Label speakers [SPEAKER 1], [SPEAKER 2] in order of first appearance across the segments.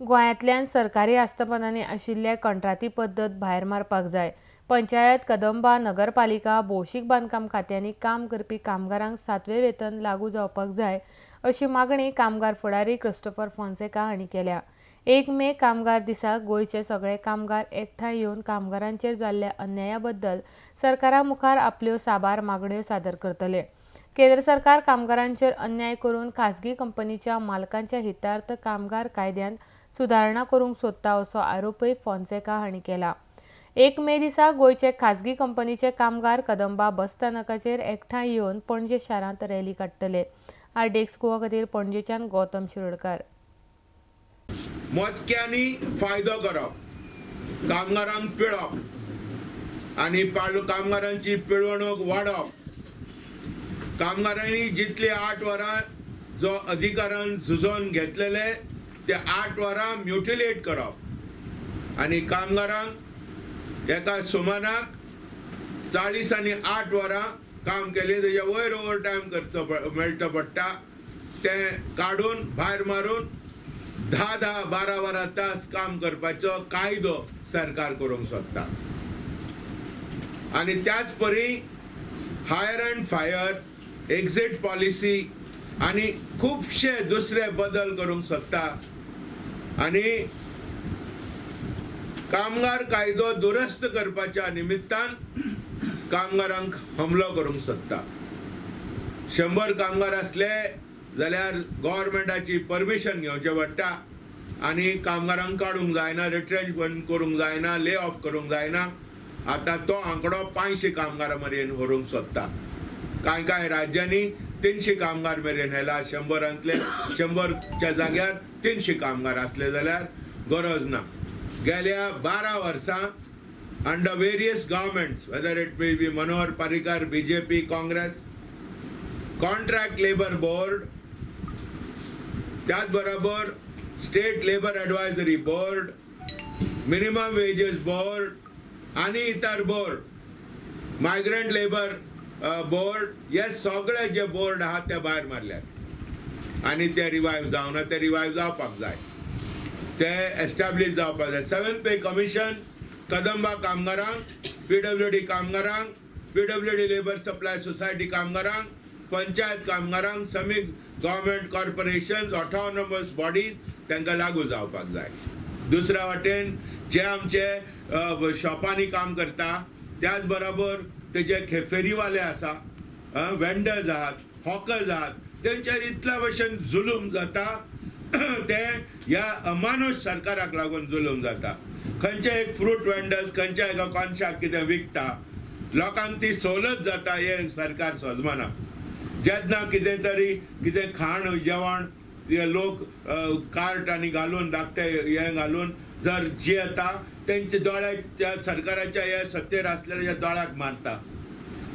[SPEAKER 1] गोंयांतल्यान सरकारी आस्थापनांनी आशिल्ल्या कंत्राटी पद्दत भायर मारपाक जाय. पंचायत, कदंबा, नगरपालिका, भौशीक बांदकाम खात्यांनी काम करपी कामगारांक 7वें वेतन लागू जावपाक जाय अशी मागणी कामगार फुडारी क्रिस्टोफर फोन्सेका हांणी केल्या. 1 मे कामगार दिसा गोंयचे सगळे कामगार एकठांय येवन कामगारांचेर जाल्ल्या अन्याया बद्दल सरकारा मुखार आपल्यो साबार मागण्यो सादर करतले. केंद्र सरकार कामगारांचेर अन्याय करून खाजगी कंपनीच्या मालकांच्या हितार्थ कामगार कायद्यांत सुदारणा करूंक सोदता असो आरोपय फोन्सेका हांणी केला. 1 मे दिसा गोंयचे खाजगी कंपनीचे कामगार कदंबा बसस्थानकाचेर एकठांय येवन पणजे शारांत रॅली काडटले. आरडीएक्स गोवा खातीर पणजेच्यान गौतम शिरोडकार.
[SPEAKER 2] मोजक्यांनी फायदो करप, कामगारांक पिळप आनी कामगारांची पिळवणूक वाडप, कामगारांनी जितली 8 वरां जो अधिकारान झुजोन घेतलेले ते 8 वरां म्युटिलेट करप आनी कामगारांक एका सुमानाक 40 आनी 8 वरां काम केलें तेज्या वयर ओवर टायम करचो मेळचो पडटा, तें काडून भायर मारून 10 10 12 12 तास काम करपाचो कायदो सरकार करूंक सोदता. आनी त्याच परी hire and fire, exit policy आनी खुबशे दुसरे बदल करूंक सोदता आनी कामगार कायदो दुरुस्त करपाच्या निमित्तान कामगारांक हमलो करूंक सोदता. 100 कामगार आसले जाल्यार गव्हर्मेंटाची परमिशन घेवचें पडटा आनी कामगारांक काडूंक जायना, रिट्रेंचमेंट करूंक जायना, ले ऑफ करूंक जायना. आतां तो आंकडो 500 कामगारां मेरेन व्हरूंक सोदता. कांय कांय राज्यांनी 300 कामगार मेरेन व्हेला. 100 100च्या जाग्यार 300 कामगार आसले जाल्यार गरज ना. गेल्या 12 वर्सां under various governments, whether it may be Manohar Parrikar, BJP, Congress, contract labour board, त्याच बरोबर state labour advisory board, minimum wages board आनी इतर बोर्ड, मायग्रंट लेबर बोर्ड, हे सगळे जे बोर्ड आहा ते भायर मारल्यात आनी ते रिवायव जावना. ते रिवायव जावपाक जाय, ते एस्टॅब्लीश जावपाक जाय. 7th पे कमिशन कदंबा कामगारांक, पीडब्ल्यूडी कामगारांक, पीडब्ल्यूडी लेबर सप्लाय सोसायटी कामगारांक, पंचायत कामगारांक, Samik government corporation, autonomous bodies तांकां लागू जावपाक जाय. दुसऱ्या वाटेन जे आमचे शॉपांनी काम करता त्याच बरोबर तेजे फेरीवाले आसा, वेंडर्स आहात, हॉकर्स आहात, तेंचेर इतल्या भशेन जुलूम जाता ते ह्या अमानुश सरकाराक लागून जुलूम जाता. खंयचे एक फ्रूट वेंडर्स खंयच्या एका कोनशाक कितें विकता, लोकांक ती सवलत जाता हें सरकार सजमाना. जेन्ना कितें तरी कितें खाण जेवण लोक कार्ट आनी घालून धाकटे हें घालून जर जियेता तेंच्या दोळ्याक त्या सरकाराच्या ह्या सत्तेर आसलेल्या दोळ्याक मारता.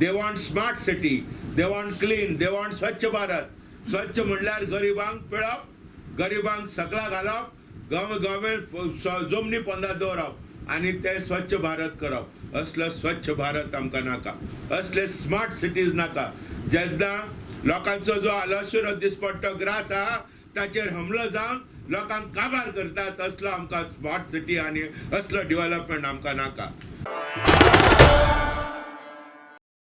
[SPEAKER 2] They want smart city, they want clean, they want Swachh Bharat. स्वच्छ म्हणल्यार गरिबांक पिळप, गरिबांक सकला घालप, गव्हर्मेंट जमनी पोंदा दवरप आनी ते स्वच्छ भारत करप. असलो स्वच्छ भारत आमकां नाका, असले स्मार्ट सिटीज नाका. जेन्ना लोकांचो जो आलसुरो दिसपट्टो ग्रास आहा ताचेर हमलो जावन लोकांक काबार करतात, असलो आमकां स्मार्ट सिटी आनी असलो डेव्हलपमेंट आमकां नाका.